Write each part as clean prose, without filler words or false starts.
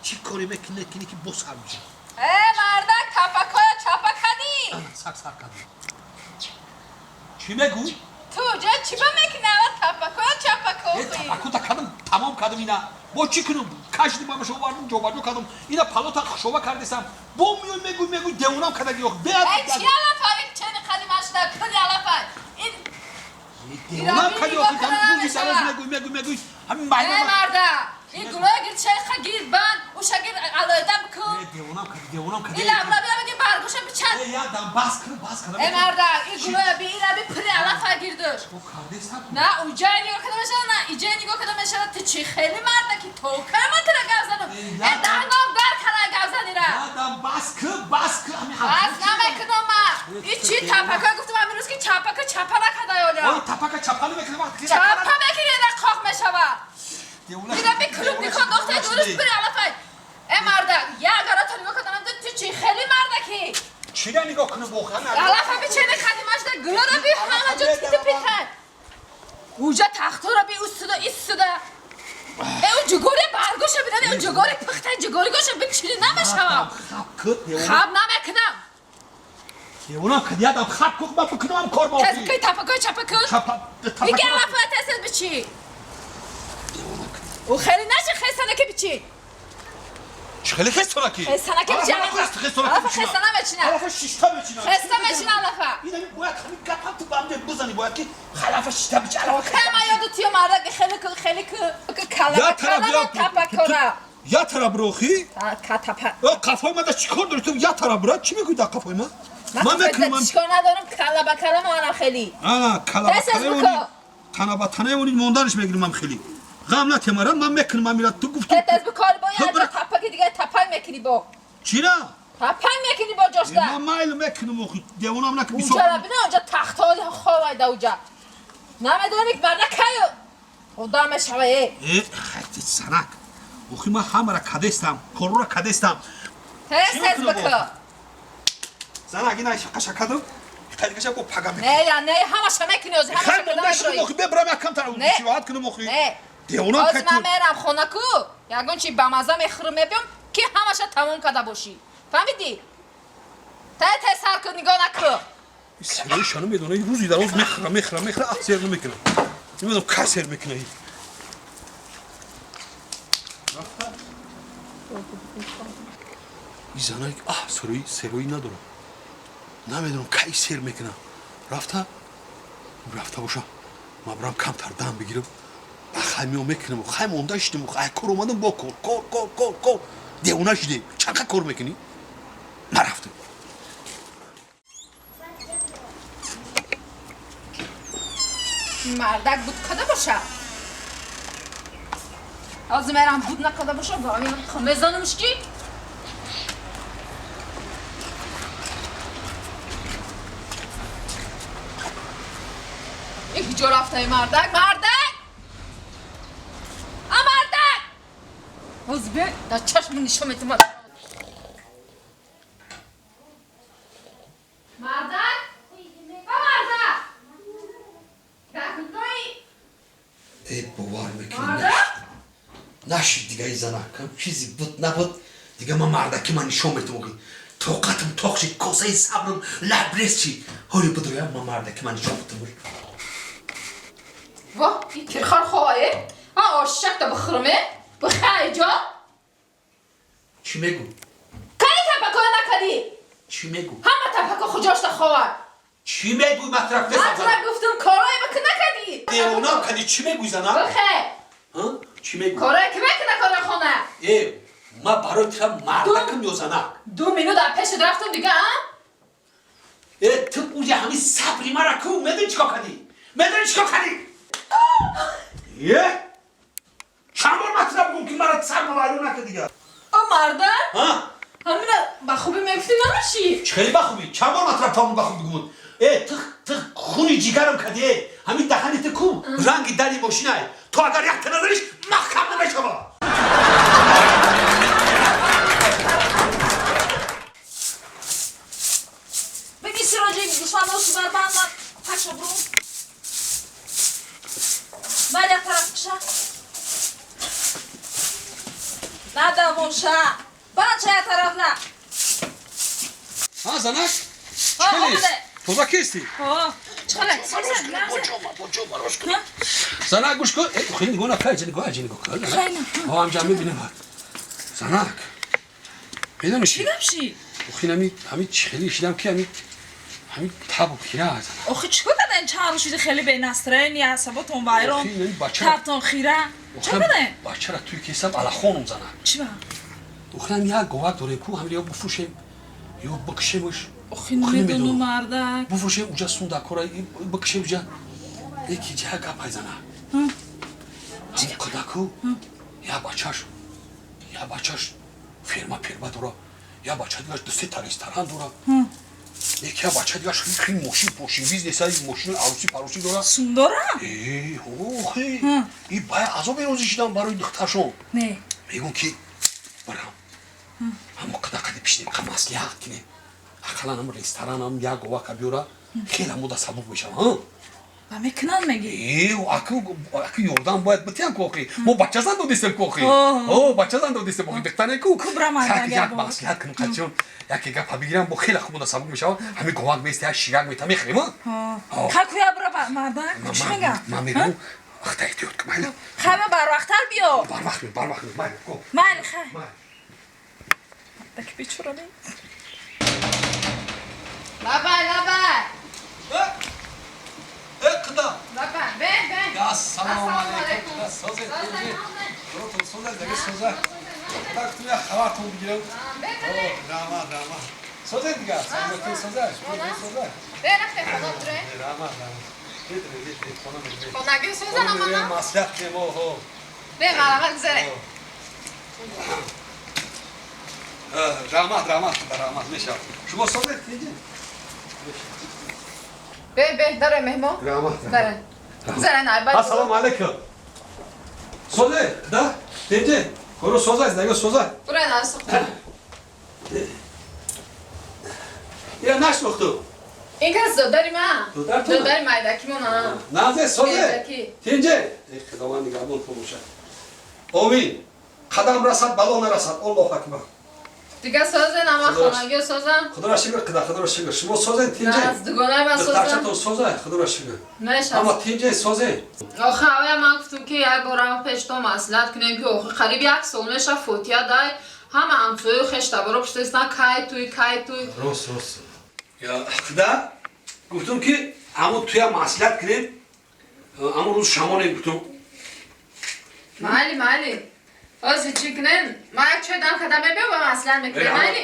Чӣ коре мекунӣ, кунӣ ки боз сар мешавад? Э, мардак, тапакоя чапа кадӣ? Сак сар кардам. Чӣ мегӯй? Ту ҷа чӣ ба мекунӣ? Ава тапакоя чапа Э, кохӣ. тапакота кардам, тамом кардам ина. Бо чӣ кунам? Кашди мамаша овардам, ҷобаҷо кардам. Ина палота хушова кардесам. Бо миёй мегӯй, мегӯй, девонам кардаги ох. Беад. Э, чӣ алафа? Ин чени қадимашда пули алафа. Ин Девонам карди охи, Нигоҳ ҳамин рӯзи дароз намешавад. мегӯй, мегӯй, мегӯй. Ҳамин Э, майна. мардак, ин гулоя гир чайха гир банд, уша гир алоҳида бикун. Э, девонам карди, девонам карди. Ин лаблабия биги баргӯша бичан. Э, я дам бас кунам, бас кардам. Э, мардак, ин гулоя би ира би пули алафа гирдуш. Бо кардесам. На уҷай нигоҳ карда мешавад, на иҷай нигоҳ карда мешавад. Ту чӣ хеле мардаки токай ман тура гап занам. Э, Э, даҳном дар кара гап занира. Я дам бас кун, бас кун. Ҳамин Бас намекунам ман. Ин чӣ тапака гуфтам ҳамин рӯз ки чапака чапа накарда Ой, ёля. тапака чапа намекунам вақте ки Чапа мекунӣ, ина қоқ мешавад. Девона. Ина би клубника дохта дуруст бири алафай. Э, мардак, як ара то нигоҳ кардам, ту чӣ хеле мардаки. Чира нигоҳ кунам воқеан? Алафа би чени қадимашда гулора би ҳама ҷо титу питай. Уҷа тахтора би устуда истуда. Э, ӯ ҷугори баргӯша бидани, ӯ ҷугори пухта ҷугори гоша би чили намешавам. Хаб кун, девона. Хаб намекунам. Девона кад, ядам хаб кун, ман бикунам кор бо. Тез куй тапакои чапа кун. Чапа. Биги алафа тез тез бичи. Ӯ хеле наши хесанаки бичи. Чӣ хеле хестона ки? Хесанаки бичи. Алафа хесана мечина. Алафа шишта мечина. Хеста мечина алафа. Ина бояд ҳамин гапам ту бам бизани, бояд ки халафа шишта бичи алафа. Кама ёду тиё мардак хеле ку хеле ку кала Я тараф кала я тапакора. Я тараф рохи? Ка тапа. Э, қафои мада чӣ кор дорӣ ту? Я тараф бра, чӣ мегӯӣ дар қафои ман? Ман мекунам. Ман чикор надорам, кала ба кала манам хеле. Ана, кала ба Тез тез кала бикун. онӣ, тана ба танаи онӣ монданаш мегирим ман хеле. Ғам натемарам, ман мекунам, ман мира ту гуфту. Тез тез бикор бо Ту я бира- тапаки дига тапай мекунӣ бо. Чира? Тапай мекунӣ бо ҷошта. Ман майл мекунам охи, девонам наки бисёр. Уҷа бина уҷа тахтои ховайда уҷа. Намедонам ик марда кай одам мешава э. Э, хайти санак. Охи ман ҳамара кадестам, корора кадестам. Тез Чӣ тез мекунам бикор. бо? Занак ина қаша кадам. Қайдигаша бо пага мекунам. Не я не ҳамаша мекунӣ ози ҳамаша Хай када монда шудам меброӣ. охи, бебрам якам тара Не. широат кунам охи. Не. Девонам Ози кай ман ту. мерам хона ку ягон чи бамаза мехӯрам мебиём ки ҳамаша тамом карда бошӣ. Фаҳмидӣ? Тай тай сар кун нигоҳ накун. Сирои шану медона, рӯзи дароз мехӯра, мехӯра, мехӯра, ах сер намекунам. Намедонам кай сер мекуна ин. Ин занак аҳ сирои сероӣ надорам. Намедонам кай сер мекунам. Рафта рафта боша. Ман бирам камтар дам бигирам. Хай меом мекунам. Хай монда шудем. Хай кор омадам бо кор. Кор, кор, кор, кор. Девона шудем. Чақа кор мекунӣ? Нарафтем. Мардак буд када боша. Ҳозир мерам буд накарда боша, ба мезанамш ки. Ин куҷо рафтаи мардак? Мардак! А мардак! Ҳозир бе дар чашму нишон метумад. Мардак! А мардак! Дар куҷои? Э, бовар мекунӣ? Мардак? Нашид дига ин занак. Чизи буд набуд. Дига ман мардаки ман нишон метум ки тоқатам тоқ шид, косаи сабрам лабрез шид. Ҳоли бидроям ман мардаки ман нишон метум. Во, ин кирхор ховае? А ошшакта бихӯрме? Бихай ҷо? Чӣ мегӯ? Кани тапакоя накардӣ? Чӣ мегӯ? Ҳама тапако хуҷошта хова. Чӣ мегӯй матраф Ман тура гуфтум корое бикун накардӣ. Девонам кади чӣ мегӯй занак? Бихе. Ҳа? Чӣ мегӯй? Корое ки мекуна кори хона? Э, ман барои тира мардакам ё занак? 2 минут дар пешат рафтум дига, а? Э, ту уҷа ҳамин сабри мара ку, медонӣ чӣ кор кардӣ? Медонӣ чӣ кор кардӣ? Е? Чанд бор ман тура бигӯм ки мара сар мавайрон накард дига? О мардак? Ҳа? Ҳамина ба хубӣ мегуфтӣ намешӣ? Чӣ хеле ба хубӣ? Чанд бор ман тура тамом ба хуб бигӯм? Э, ту ту хуни ҷигарам кардӣ, э. Ҳамин даҳани ту ку ранги дари мошинае. Ту агар якта назариш маҳкам намешава. Беги Сироҷи душманошу барбанд ман паша бурум. Баъд як тараф киша. Надавоша. Бача тарафна. Ҳа, занак. Ҳа, омаде. Тоза кисти? Ҳо. Чиқала. Занак, гӯш кун. Хеле нигоҳ накай, нигоҳ, нигоҳ кун. Хеле. Ҳа, ҳамҷа мебинем. Занак. Медонӣ Чӣ гап ши? Охи ҳами хеле шидам ки ҳами табу хира занак. Охи чӣ кор карден? Чанд рӯз шиди хеле бенастроение, асаботон вайрон. Охи, ин бача- Табтон хира. Чӣ карден? Бачара туй кисам алахонум занак. Чӣ ба? Охи ҳам як говак дорем ку, ҳам ё буфурӯшем, ё бикшемш. Охи намедонам, мардак. Буфурӯшем, уҷа сунда кора бикшем уҷа. Яки ҷа гап ай занак. Ҳам кудаку я бачаш, я бачаш ферма перма дора, я бача дигаш ду се та ресторан дора. Яки я бача дигаш хеле мошин пошин бизнес ай мошини арӯсӣ парӯсӣ дора. Сум дора? Э, охи, и бая азоб розӣ шидам барои духтаршон. Не. Мегӯм ки барам ҳамо қада пишнем, қа маслиҳат кунем, ақаллан ҳам ресторанам як говака биёра, хеле ҳамода сабук мешавам, ҳа? Ва мекунанд меги? Э, аку ёрдам бояд битиям ку, охи мо бачазан додистем ку, охи О. о бачазан додистем, охи духтаре ку. Кубра мардак Як як бор. Маслиҳат кунем, қачон яке гапа бигирам, бо хеле хуб сабук мешавам, ҳами говак меисте, як ширак мета, мехӯрем, ҳа? Ҳо. Хай куя бура мардак. Чӣ мегам? Ман мегӯм, ахта эҳтиёт кун, майли. Хай ма барвақттар биё. Барвақт ми, барвақт ми, майли, го. Майли, хай. Майли. Мардак бечора бин. Лабай, лабай. Э, қуда. Лабай, бен, бен. Ассалому алайкум. Созед, Ротон созед, дега созед. Так ту я хабартон бигирам. Раҳмат, раҳмат. Созед дига, саломатӣ созед. Созед. Бен, рафте хона дуре. Раҳмат, раҳмат. Бедре, бедре, хона бедре. Хонаги созан амана. Маслиҳат кунем, оҳо. Бен, марҳамат гузаре. Раҳмат, раҳмат, раҳмат, мешавад. Шумо созед, тинҷи? Бен, бен, даре меҳмон. Раҳмат. Даре. Гузаре найбай. Ассалому алайкум. Созед, да? Тинҷи? Коро созед, дега созед. Буре насухта. Я нашнохту. Ин кас додари ман. Додаратон? Додари майдакимон, а. Назе созе. Майдаки. Тинҷе. Эй Худованд нигаҳбон бошад. Омин. Қадам расад, бало нарасад. Аллоҳу акбар. Дига созен, ама хонагиё созам. Худоро шукр, қуда, худоро шукр. Шумо созен, тинҷе. Аз дугонаи ман созам. Духтарчатон созе, худоро шукр. Мешавад. Ама тинҷе созе. Охи авая ман гуфтум ки як борам пеш то маслиҳат кунем ки охи қариб як сол меша фотия дай ҳама ҳамсояю хештаборо пуштаистан кай туй, кай туй. Рост, рост. Я худа гуфтум ки ҳамон туя маслиҳат кунем. Ҳамон рӯз шамоне гуфтум. Майли, майли. Ҳозир чӣ кунем? Ман як чой дам карда мебиём ва маслиҳат мекунем, майли?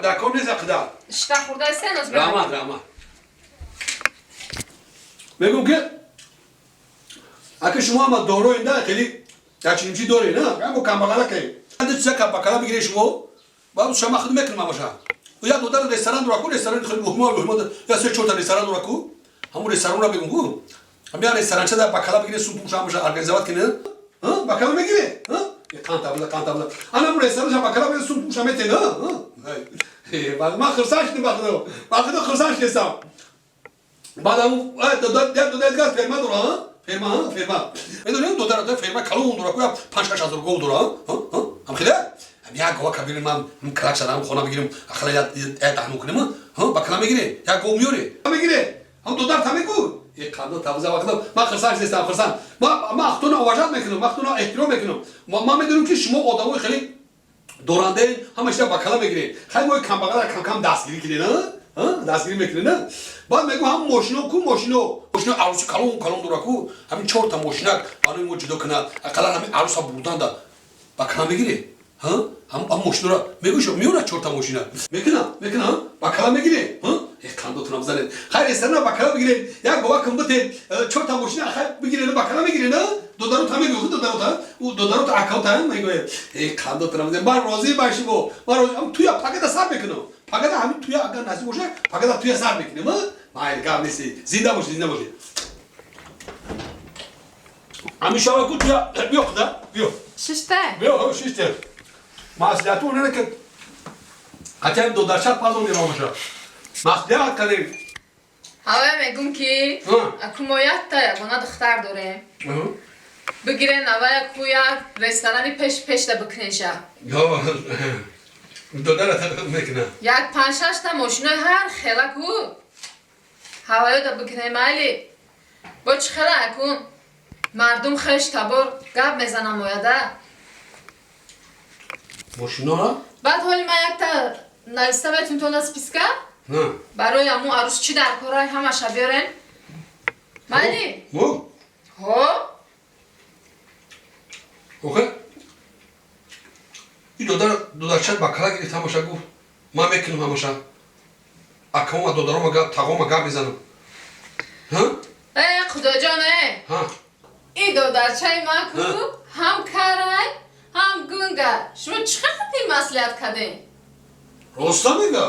Дакор нест, худа. Шита хӯрдаистен оз. Раҳмат, раҳмат. Мегӯм ки аки шумо ҳама дороин да, хеле якчинчи доред, на? Ҳамо камбағала ки. Анда чиза камбағала бигиред шумо, баъд шама худ мекунам ҳамаша. Як додар ресторан дора ку, ресторан хеле муҳима, муҳима, я се чорта ресторан дора ку. Ҳамон ресторанро мегӯм ку. Ҳам я ресторанча да бакала бигиред, сум пуша ҳамаша организовать кунед. Ҳа? Бакала мегиред? Ҳа? Қанд табла, қанд табла. Ана ҳамон ресторанча бакала бигиред, сум пуша метед, ҳа? Ҳа? Баъд ман хурсанд шудам, ба худо. Ба худо хурсанд шудам. Баъд ҳамон як додар дигар ферма дора, ҳа? Ферма, ҳа? Ферма. Медонед, додар дора ферма калон дора ку, як 5-6 ҳазор гов дора, ҳа? Ҳа? Ҳам хеле? Ҳам як гова кабирим, ман ҳам калак шадам, хона бигирим, ақалла як даҳно кунем, ҳа? Ба кала мегире, як гов меёре. Мегире. Ҳам додар та мегӯ. Э қандо табза вақт ман хурсанд шудам, хурсанд. Ман ахтона уважать мекунам, ман ахтона эҳтиром мекунам. Ман медонам ки шумо одамои хеле дорандаен, ҳама чиза ба кала мегиред. Хай мои камбағала кам кам дастгирӣ кунед, ҳа? Ҳа? Дастгирӣ мекунед, ҳа? Баъд мегӯм ҳам мошино ку, мошино. Мошино арӯси калон калон дора ку, ҳамин чорта мошинак барои мо ҷудо кунад. Ақаллан ҳамин арӯса бурдан да ба кала мегиред. Ҳа? Ҳам мошинора мегӯшо, меёрад чорта мошина. Мекунам, мекунам, ҳа? Ба кала мегиред, ҳа? Э қандотонам занед. Хай ресторана ба кала бигиред, як гова кун битед, чорта мошина хай бигиред, ба кала мегиред, ҳа? Додаро та мегӯ, додаро та, ӯ додаро та акао та мегӯяд. Э қандотонам занед. Ман розӣ ба шумо. Ман розӣ. Ҳам туя пагада сар мекунам. Пагада ҳамин туя агар насиб бошад, пагада туя сар мекунем, ҳа? Майли, гап нест. Зинда бошед, зинда бошед. Ҳамин шава ку туя биё худа, биё. Шиште. Биё, шиште. Маслиҳату оне ки ҳатям додарчат пазон меомаша. Маслиҳат кардем. Ҳавая мегӯм ки Ҳа. аку мо якта ягона духтар дорем. Бигирен авая ку як ресторани пеш пешда бикунеша. Додара мекунам. Як панҷ-шашта мошинои ҳар хела ку ҳаваёда бикунем, майли. Бо чӣ хела акун мардум хеш табор гап мезанам ояда. Мошинора? Баъд ҳоли ман якта нависта метун тона списка барои аму арӯс чӣ дар корай, ҳамаша биёрен. Майли? Мо? Ҳо. Охе? И додар додарчат ба кала гирифт, ҳамаша гуфт. Ман мекунам ҳамаша. Акамома, додарома гап, тағома гап мезанам. Ҳа? Э, Худоҷон, э! Ҳа. И додарчаи ман ку ҳам карай, ҳам гунга. Шумо чӣ қадр маслиҳат кардем? Роста мега?